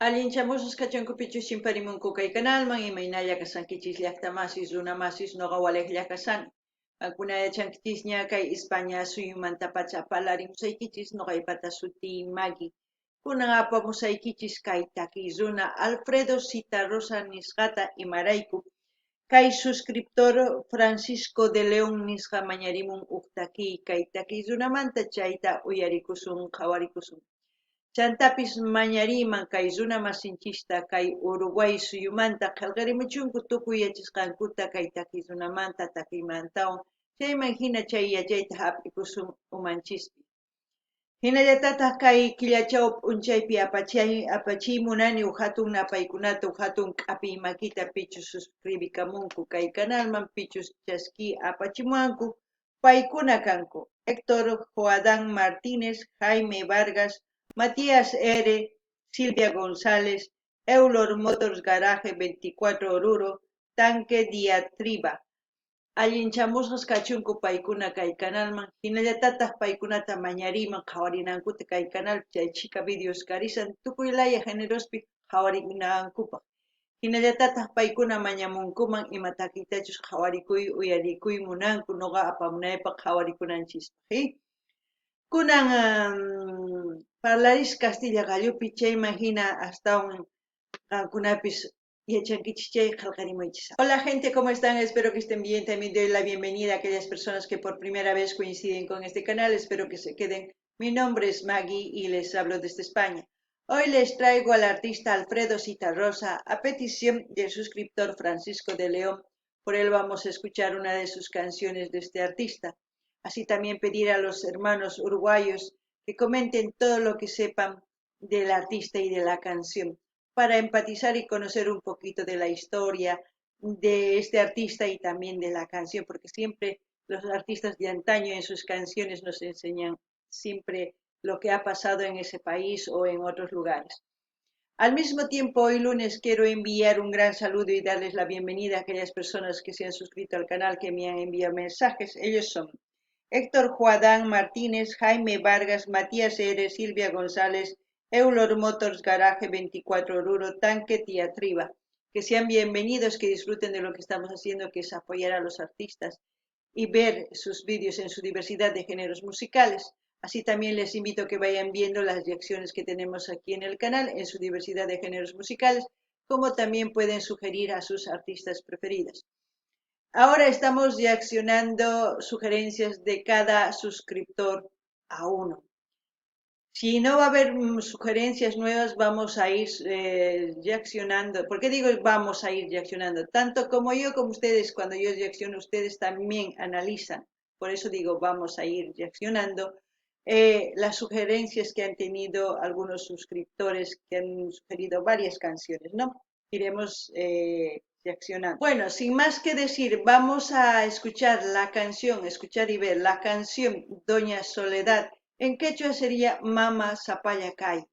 Allinchamusqas kachunku pichus chimparimunku kay kanalman, imaynalla kashankichis llaqtamasis, runamasis, noqa walejlla kashani. Qankuna yachankichisña kay España suyumantapacha parlarimusaykichis, noqaypata sutiy Maggie. Kunan apamusaykichis kay takiy runa Alfredo Zitarrosa nisqata imarayku kay suscriptor Francisco de León nisqa mañarimun uj takiy kay takiy runamanta chayta uyarikusun qhawarikusun. Chantapis mañariyman kay runa masinchista kay Uruguay suyumanta qhelqarimuchunku tukuy yachasqankuta kay takiy runamanta takiymantawan chayman hina chay yachayta hap'ikusun umanchispi. Hinallatataj kay killachaw p'unchaypi apachiy munani uj hatun napaykunata uj hatun k'apiy makita pichus suscribikamunku kay kanalman pichus chaskiy apachimuwanku Paykuna kanku, Héctor Joadán Martínez, Jaime Vargas, Matías R., Silvia González, Eulor Motors Garaje 24 Oruro, Tanque Diatriba. Allinchamusqas kachunku paykuna kay kanalman, hinallatataj paykunata mañariyman qhawarinankuta kay canalpi chay chhika videos karisan tukuy laya generospi qhawarinankupaj. Hinallatataj paykuna mañamunkuman ima takiytachus qhawarikuy uyarikuy munanku noqa apamunaypaj qhawarikunanchispaj. Kunan parlaris kastilla qallupi chayman hina astawan qankunapis yachankichis chay qhelqarimuychis. Hola gente, ¿cómo están? Espero que estén bien. También doy la bienvenida a aquellas personas que por primera vez coinciden con este canal. Espero que se queden. Mi nombre es Maggie y les hablo desde España. Hoy les traigo al artista Alfredo Zitarrosa a petición del suscriptor Francisco de León. Por él vamos a escuchar una de sus canciones de este artista. Así también pedir a los hermanos uruguayos que comenten todo lo que sepan del artista y de la canción para empatizar y conocer un poquito de la historia de este artista y también de la canción, porque siempre los artistas de antaño en sus canciones nos enseñan siempre lo que ha pasado en ese país o en otros lugares. Al mismo tiempo, hoy lunes quiero enviar un gran saludo y darles la bienvenida a aquellas personas que se han suscrito al canal, que me han enviado mensajes. Ellos son Héctor Juadán Martínez, Jaime Vargas, Matías R., Silvia González, Eulor Motors Garaje 24 Oruro, Tanque Tiatriba. Que sean bienvenidos, que disfruten de lo que estamos haciendo, que es apoyar a los artistas y ver sus vídeos en su diversidad de géneros musicales. Así también les invito a que vayan viendo las reacciones que tenemos aquí en el canal en su diversidad de géneros musicales, como también pueden sugerir a sus artistas preferidos. Ahora estamos reaccionando sugerencias de cada suscriptor a uno. Si no va a haber sugerencias nuevas, vamos a ir reaccionando. ¿Por qué digo vamos a ir reaccionando? Tanto como yo como ustedes, cuando yo reacciono, ustedes también analizan. Por eso digo vamos a ir reaccionando. Las sugerencias que han tenido algunos suscriptores que han sugerido varias canciones, ¿no? Iremos reaccionando. Bueno, sin más que decir, vamos a escuchar la canción, escuchar y ver la canción Doña Soledad. En quechua sería Mama Sapalla Kai.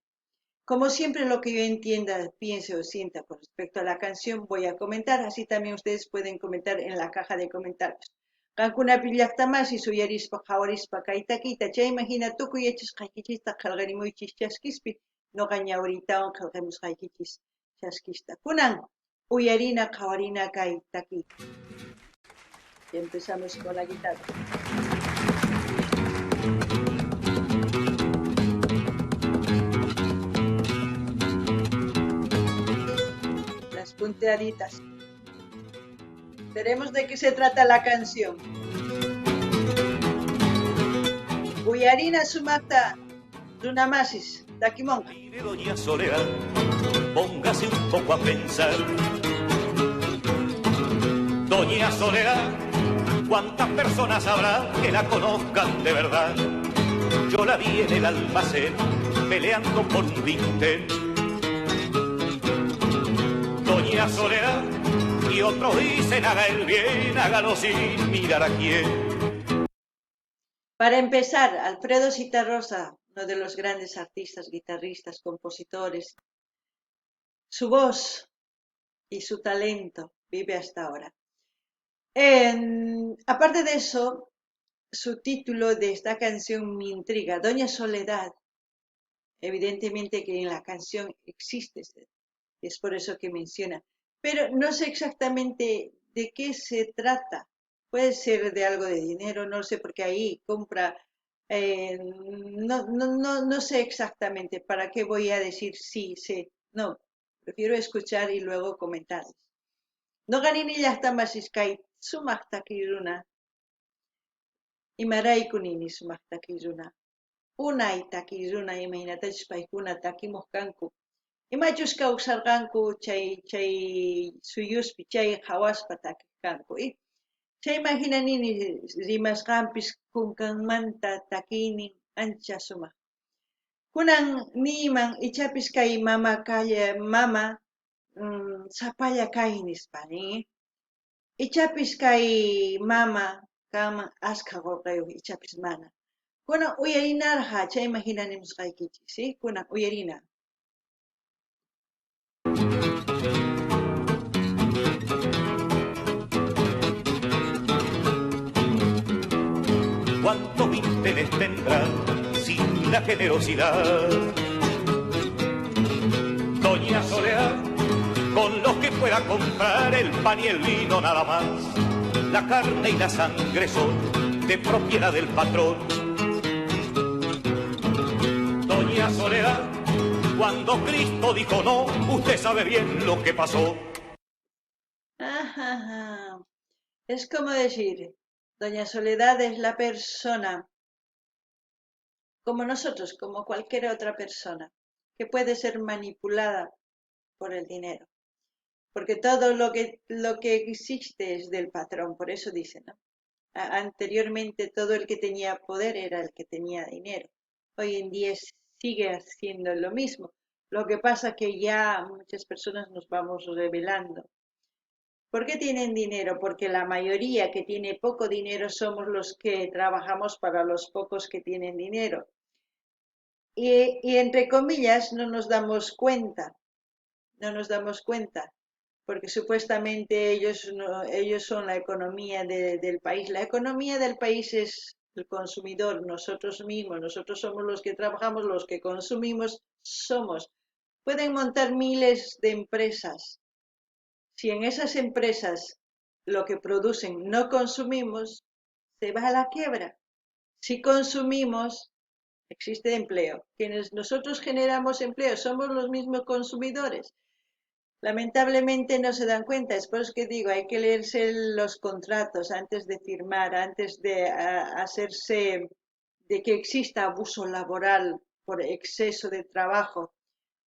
Como siempre, lo que yo entienda, piense o sienta con respecto a la canción, voy a comentar. Así también ustedes pueden comentar en la caja de comentarios. Qankunapi llaqtamasi suyarispa qhawarispa kay takiyta chayman hina tukuy yachasqaykichista qhelqarimuychis chaskispi noqa ñawriytawan qhelqamusqaykichis chaskista. Kunan uyarina qhawarina kay takiy. Empezamos con la guitarra. Las punteaditas. Veremos de qué se trata la canción. Uyarina sumaqta runamasis, takimonqa. Mire, doña Soledad, póngase un poco a pensar. Doña Soledad, ¿cuántas personas habrá que la conozcan de verdad? Yo la vi en el almacén peleando por un dintel. Doña Soledad, y otros dicen haga el bien, hágalo sin mirar a quién. Para empezar, Alfredo Zitarrosa, uno de los grandes artistas, guitarristas, compositores, su voz y su talento vive hasta ahora. Aparte de eso, su título de esta canción me intriga, Doña Soledad. Evidentemente que en la canción existe, es por eso que menciona. Pero no sé exactamente de qué se trata. Puede ser de algo de dinero, no sé, porque ahí compra. No, no, no, no sé exactamente para qué voy a decir sí, sé. No, prefiero escuchar y luego comentarles. Noqa nini llaqta kay sumaq takiy runa. Imarayku nini sumaq takiy runa. Unay takiy runa imaynatachus paykuna takimuq kanku. Imachus kawsarqanku chay chay suyuspi chay qhawaspa takiq kanku. Chayman hina nini rimasqanpis kunkanmanta takiynin ancha sumaq. Kunan niyman ichapis kay mama calle mama sapalla kay nispa nin. Ichapis kay mama kanman askha qullqiyuq ichapis mana. Kunan uyarinarqa chayman hina nimusqaykichis, ¿sí? Kunan uyarina. ¿Cuántos interés tendrá sin la generosidad? Doña Soledad, con los que pueda comprar el pan y el vino nada más, la carne y la sangre son de propiedad del patrón. Doña Soledad, cuando Cristo dijo no, usted sabe bien lo que pasó. Ajá. Es como decir, Doña Soledad es la persona, como nosotros, como cualquier otra persona, que puede ser manipulada por el dinero. Porque todo lo que existe es del patrón, por eso dice, ¿no? Anteriormente todo el que tenía poder era el que tenía dinero. Hoy en día sigue haciendo lo mismo. Lo que pasa que ya muchas personas nos vamos rebelando. ¿Por qué tienen dinero? Porque la mayoría que tiene poco dinero somos los que trabajamos para los pocos que tienen dinero. Y entre comillas no nos damos cuenta, no nos damos cuenta, porque supuestamente ellos, no, ellos son la economía del país. La economía del país es el consumidor, nosotros mismos, nosotros somos los que trabajamos, los que consumimos, somos. Pueden montar miles de empresas. Si en esas empresas lo que producen no consumimos, se va a la quiebra. Si consumimos, existe empleo. Quienes nosotros generamos empleo somos los mismos consumidores. Lamentablemente no se dan cuenta. Es por eso que digo, hay que leerse los contratos antes de firmar, antes de hacerse, de que exista abuso laboral por exceso de trabajo.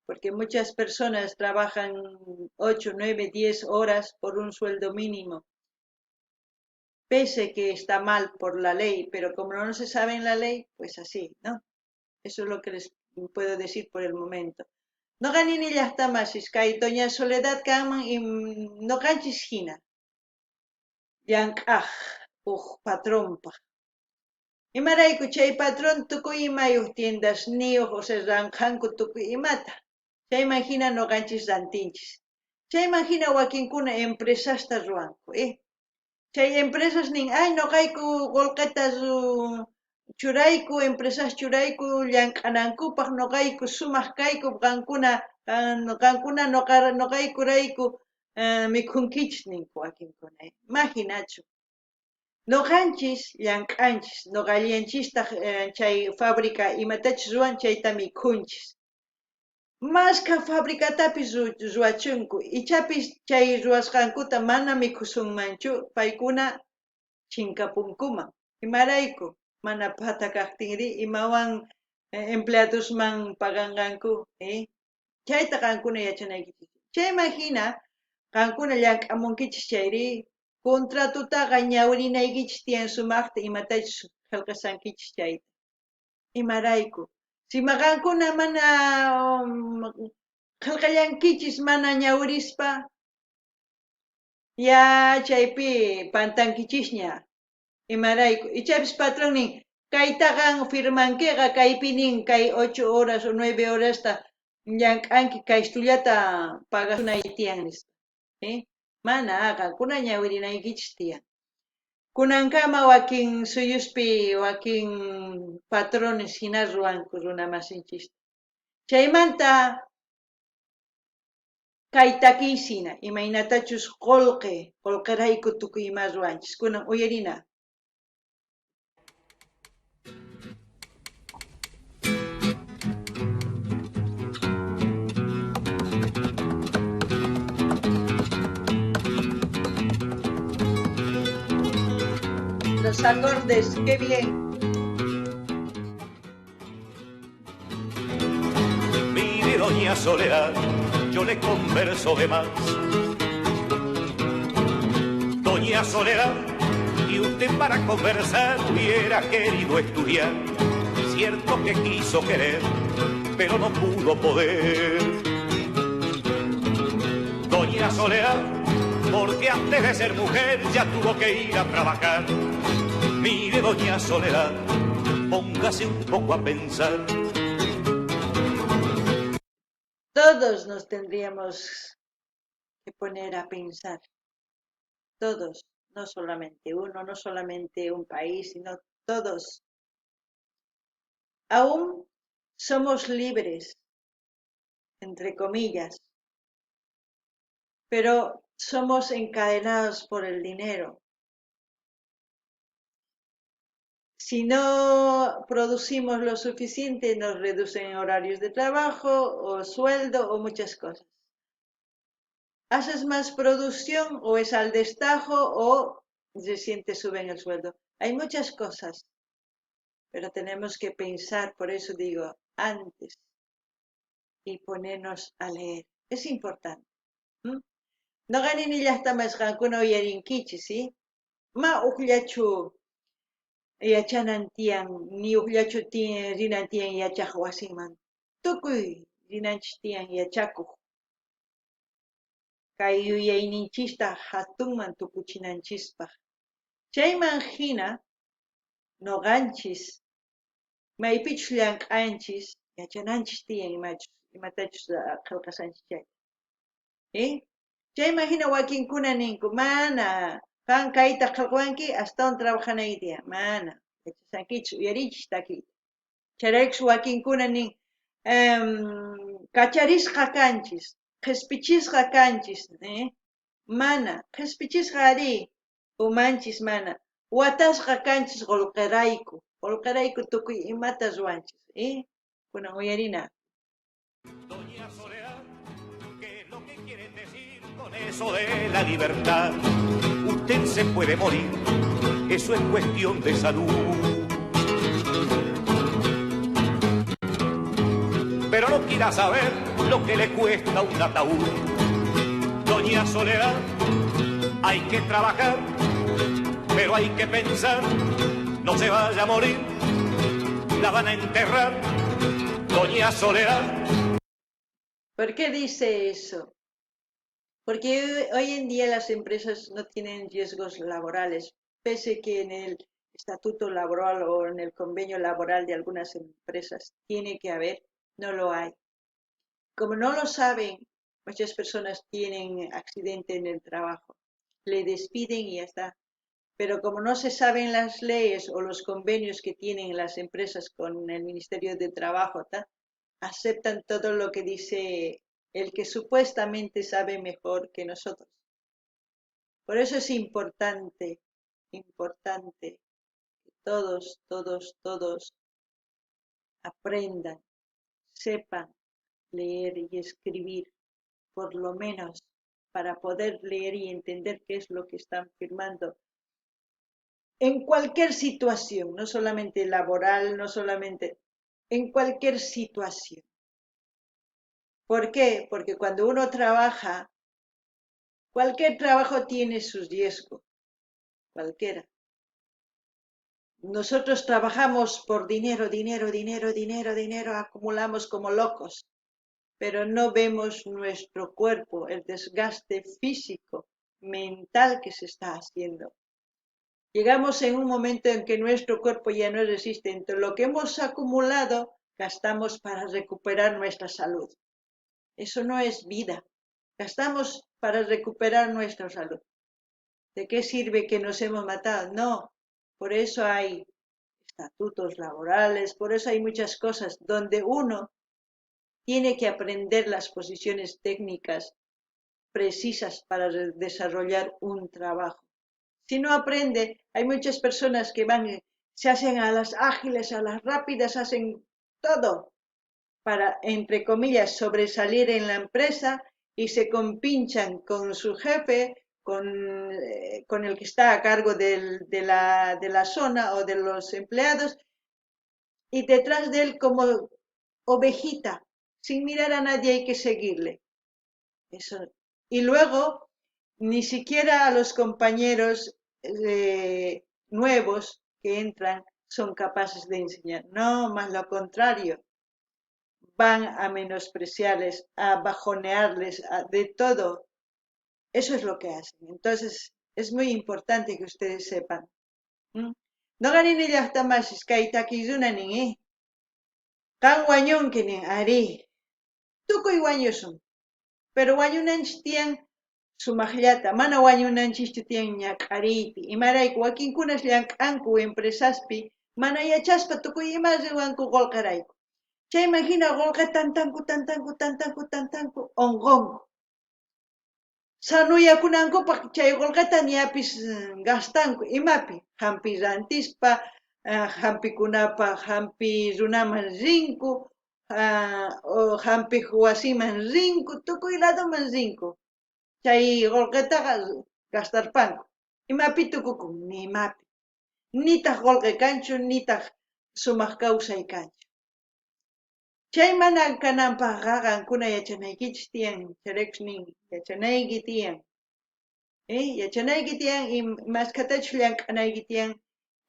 Porque muchas personas trabajan 8, 9, 10 horas por un sueldo mínimo. Pese que está mal por la ley, pero como no se sabe en la ley, pues así, ¿no? Eso es lo que les puedo decir por el momento. Noqa nini llaqtamasis kay Doña Soledad kanman noqanchis hina llank'aj uj patronpaj. Imarayku chay patrón tukuy imayuq tiendasniyuq, o sea, ranqhanku tukuy imata. Chayman hina noqanchis rantinchis. Chayman hina wakinkuna empresasta ruwanku, Chay empresas nin, ay noqayku qullqita churayku, empresas churayku llank'anankupaq noqayku sumaq kayku, qankuna qankuna noqaykurayku mikhunkichis ninku wakinkuna. Imaginachu. Noqanchis llank'anchis, noqallanchistaq chay fábrica imatachus ruwan chayta mikhunchis. Mashkha fabricatapis ruwachunku, ichapis chay ruwasqankuta mana mikhusunmanchu, paykuna chinkapunkuman. Imarayku mana pata kaqtinri imawan empleadosman paganqanku, Chayta qankuna yachanaykichis. Chayman hina qankuna llank'amunkichis chayri contratutaqa ñawrinaykichis tiyan sumaqta imatachus qillqasankichis chayta. Imarayku sima qankuna mana qillqallankichis mana ñawrispa ya chaypi pantankichisña. Imarayku ichapis patrón nin kaytaqa firmankiqa kaypi nin kay 8 horas o 9 horasta llank'anki kaystullata pagasunay tiyan nispa. Mana qankuna ñawirinaykichis tiyan. Kunankama wakin suyuspi wakin patrones hina ruwanku runa masinchista. Chaymanta kay takiysina, imaynatachus qolqe, qolqerayku tukuy ima ruwanchis. Kunan uyarina. Los acordes, qué bien. Mire, doña Soledad, yo le converso de más. Doña Soledad, y usted para conversar hubiera querido estudiar. Cierto que quiso querer, pero no pudo poder. Doña Soledad, porque antes de ser mujer ya tuvo que ir a trabajar. Mire, doña Soledad, póngase un poco a pensar. Todos nos tendríamos que poner a pensar. Todos, no solamente uno, no solamente un país, sino todos. Aún somos libres, entre comillas, pero somos encadenados por el dinero. Si no producimos lo suficiente, nos reducen horarios de trabajo o sueldo o muchas cosas. Haces más producción o es al destajo o recién te suben el sueldo. Hay muchas cosas, pero tenemos que pensar, por eso digo, antes y ponernos a leer. Es importante. Noqa nini llajtamasqankuna uyarinkichis, ¿sí? Ma ujllachu yachanan tiyan, ni ujllachu rinan tiyan yachaj wasiman. Tukuy rinanchis tiyan yachakuj. Kay yuyayninchista hatunman tukuchinanchispaj. Chayman hina noqanchis maypichus llank'anchis yachananchis tiyan imatachus qhelqashanchis chayta. Chayman hina wakinkuna ninku, mana, qan kayta qhelqawanki astawan trabajanayki tiyan. Mana, yachashankichis, uyarichis takiyta. Chayraykus wakinkuna nin, kacharisqa kanchis, qhispichisqa kanchis, Mana, qhispichisqa ari, umanchis mana. Watasqa kanchis qolqerayku, qolqerayku tukuy imata ruwanchis, Kunan uyarina. Doña Soledad, ¿qué es lo que quieren decir con eso de la libertad? Usted se puede morir, eso es cuestión de salud. Pero no quiera saber lo que le cuesta un ataúd. Doña Soledad, hay que trabajar, pero hay que pensar, no se vaya a morir, la van a enterrar, doña Soledad. ¿Por qué dice eso? Porque hoy en día las empresas no tienen riesgos laborales, pese que en el estatuto laboral o en el convenio laboral de algunas empresas tiene que haber, no lo hay. Como no lo saben, muchas personas tienen accidente en el trabajo, le despiden y ya está. Pero como no se saben las leyes o los convenios que tienen las empresas con el Ministerio de Trabajo, ¿tá? Aceptan todo lo que dice el que supuestamente sabe mejor que nosotros. Por eso es importante, importante que todos, todos, todos aprendan, sepan leer y escribir, por lo menos para poder leer y entender qué es lo que están firmando. En cualquier situación, no solamente laboral, no solamente, en cualquier situación. ¿Por qué? Porque cuando uno trabaja, cualquier trabajo tiene sus riesgos, cualquiera. Nosotros trabajamos por dinero, dinero, dinero, dinero, dinero, acumulamos como locos, pero no vemos nuestro cuerpo, el desgaste físico, mental que se está haciendo. Llegamos en un momento en que nuestro cuerpo ya no resiste. Entre lo que hemos acumulado, gastamos para recuperar nuestra salud. Eso no es vida. Gastamos para recuperar nuestra salud. ¿De qué sirve que nos hemos matado? No. Por eso hay estatutos laborales, por eso hay muchas cosas donde uno Tiene que aprender las posiciones técnicas precisas para desarrollar un trabajo. Si no aprende, hay muchas personas que van, se hacen a las ágiles, a las rápidas, hacen todo para, entre comillas, sobresalir en la empresa y se compinchan con su jefe, con el que está a cargo de la zona o de los empleados, y detrás de él como ovejita, sin mirar a nadie hay que seguirle. Eso. Y luego, ni siquiera a los compañeros nuevos que entran son capaces de enseñar. No, más lo contrario. Van a menospreciarles, a bajonearles, de todo. Eso es lo que hacen. Entonces, es muy importante que ustedes sepan. Noqa nini llaqtamasis kay takiy runa nin, eh? Qan wañunki nin, arí. Tukuy wañusun. Pero wañunanchis tiyan sumaqllata, mana wañunanchischu tiyan ñak'ariypi. Imarayku wakinkunas llank'anku empresaspi, mana yachaspa tukuy ima ruwanku qullqirayku. Chayman hina qullqi tantanku, tantanku, tantanku, tantanku, unqunku. Sanuyakunankupaq chay qullqita ñapis gastanku imapi, hampi rantispa, hampikunapaq hampi runaman rinku, hampiq wasiman rinku, tukuy ladoman rinku. Chay qullqitaqa gastarpanku. Imapi tukukun? Ni imapi. Nitaq qullqi kanchu, nitaq sumaq kawsay kanchu. Chay mana kananpaqqa qankuna yachanaykichis tiyan, chayraykus nin, yachanayki tiyan. Yachanayki tiyan, maskhatachus llank'anayki tiyan,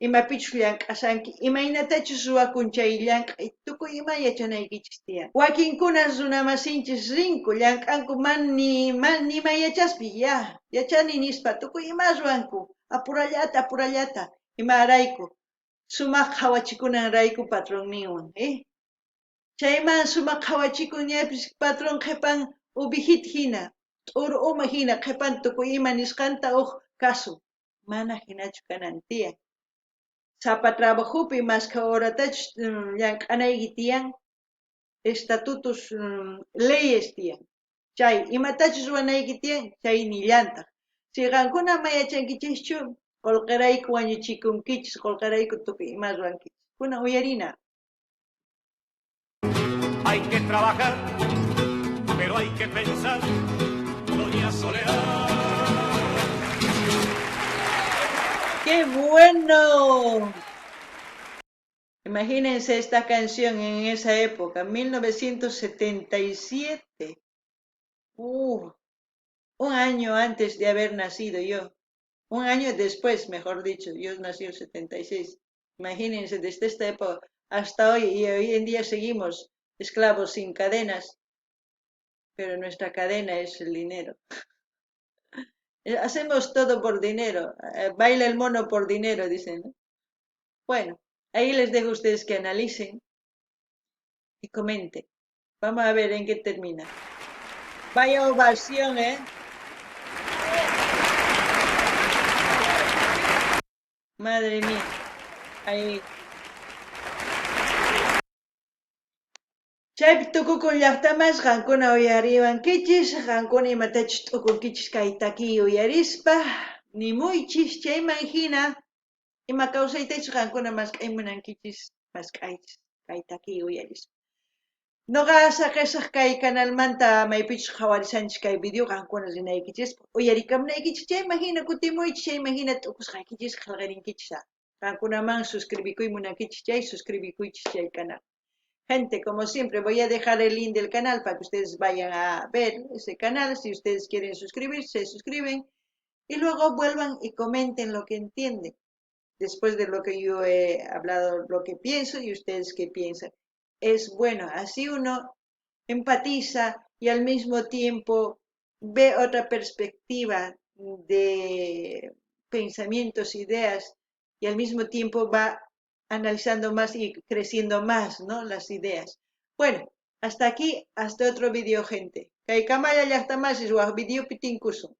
imapichus llank'ashanki, imaynatachus ruwakun chay llank'ay, tukuy ima yachanaykichis tiyan. Wakinkuna runamasinchis rinku, llank'anku nima yachaspi, ya, yachani nispa, tukuy ima ruwanku, apurallata, apurallata, imarayku, sumaq qhawachikunanrayku patronninwan, Chayman sumaq qhawachikun ñapis patrón qhipan ubijita hina, t'uru uma hina qhipan tukuy ima nisqanta uj kasu. Mana hinachu kanan tiyan. Sapa trabajopi maskha horatachus llank'anayki tiyan, estatutos, leyes tiyan. Chay imatachus ruwanayki tiyan, chay nillantaq. Si qankuna ama yachankichischu, qullqirayku wañuchikunkichis, qullqirayku tukuy ima ruwankichis. Kuna uyarina. Hay que trabajar, pero hay que pensar, doña Soledad. ¡Qué bueno! Imagínense esta canción en esa época, 1977. Un año antes de haber nacido yo. Un año después, mejor dicho, yo nací en el 76. Imagínense, desde esta época hasta hoy, y hoy en día seguimos esclavos sin cadenas, pero nuestra cadena es el dinero. Hacemos todo por dinero, baila el mono por dinero, dicen, ¿no? Bueno, ahí les dejo a ustedes que analicen y comenten. Vamos a ver en qué termina. Vaya ovación, Madre mía. Ahí. Chaypi tukukun llaqtamas qankuna uyariwankichis, qankuna imatachus t'ukunkichis kay takiy uyarispa, nimuychis chayman hina ima kawsaytachus qankuna mask'ay munankichis, mask'aychis kay takiy uyarispa. Noqa saqesaq kay kanalmanta maypichus qhawarishanchis kay video qankuna rinaykichispaq, uyarikamunaykichis chayman hina kutimuychis, chayman hina t'ukusqaykichis qhelqarinkichis. Qankunaman suscribikuy munankichis chay, suscribikuychis chay canal. Gente, como siempre, voy a dejar el link del canal para que ustedes vayan a ver ese canal. Si ustedes quieren suscribirse, se suscriben. Y luego vuelvan y comenten lo que entienden. Después de lo que yo he hablado, lo que pienso y ustedes qué piensan. Es bueno, así uno empatiza y al mismo tiempo ve otra perspectiva de pensamientos, ideas, y al mismo tiempo va analizando más y creciendo más, ¿no?, las ideas. Bueno, hasta aquí, hasta otro vídeo, gente. Kay kamalla llaqtamasis waj videopi tinkusun.